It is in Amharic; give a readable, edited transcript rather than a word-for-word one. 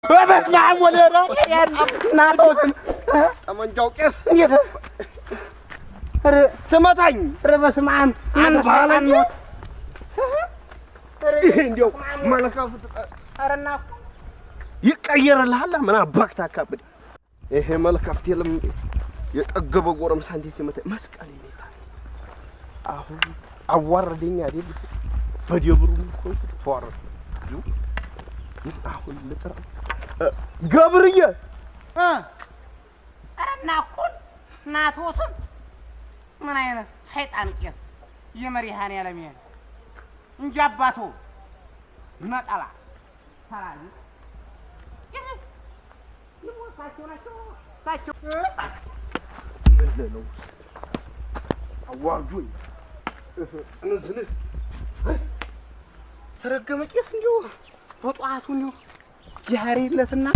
በስመ አብ ወወልድ እናቶትን ጠመንጃው ቄስ እንዴት ትመታኝ? ኧረ በስመ አብ አንተ ባለጌ! ይሄ እንዲያው መለካፍት ኧረ እናኩ ይቀየርልሃል። ምን አባክ ታካብድ? ይሄ መልከፍት የለም የጠገበ ጎረምሳ እንዴት ይመታ? መስቀል ይመታል። አሁን አዋረደኝ አይደል? በደብሩ እኮ ተዋረደ። አሁን ልጥራ ገብርዬ። ኧረ እናኩን እናቶትን ምን አይነት ሰይጣን ቄስ የመድኃኔዓለም ይሄ እንጂ አባቶ ነጠላ ሰራዊ እሳቸው ናቸው እሳቸው። ምን ልለው አዋርዱኝ። እንዝንዝ ተረገመ ቄስ እንዲሁ በጠዋቱ እንዲሁ ዛሬ የለትና።